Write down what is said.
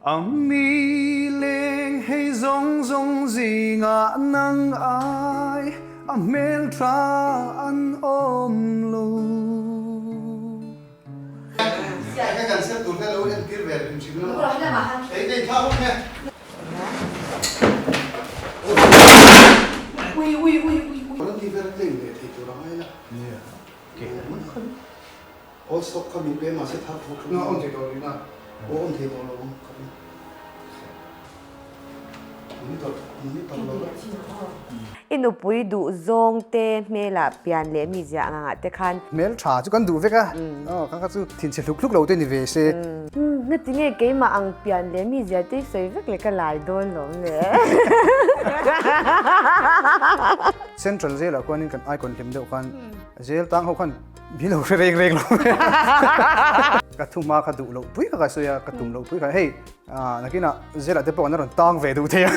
A mi leng hei zawng zawng zingah nang ai a hmeltha an awm lo. I nupui duh zawng te hmelah pian leh mi ziah ang angah te khan. Hmel tha chu kan duh vek a, aw kha kha chu thinchhe hluk hluk lo te ni ve se. Ngati nge keimah ang pian leh mi ziah te i sawi vek le ka lai dawn lawm le. Central zelah khuanin kan icon hlim deuh khan zel tang ho khan Mi lo hre reng reng lo. Ka thu hma kha duh loh pui kha ka sawi a, ka tum loh pui kha hei nakinah Zela te pawh an rawn tang ve duh thei a.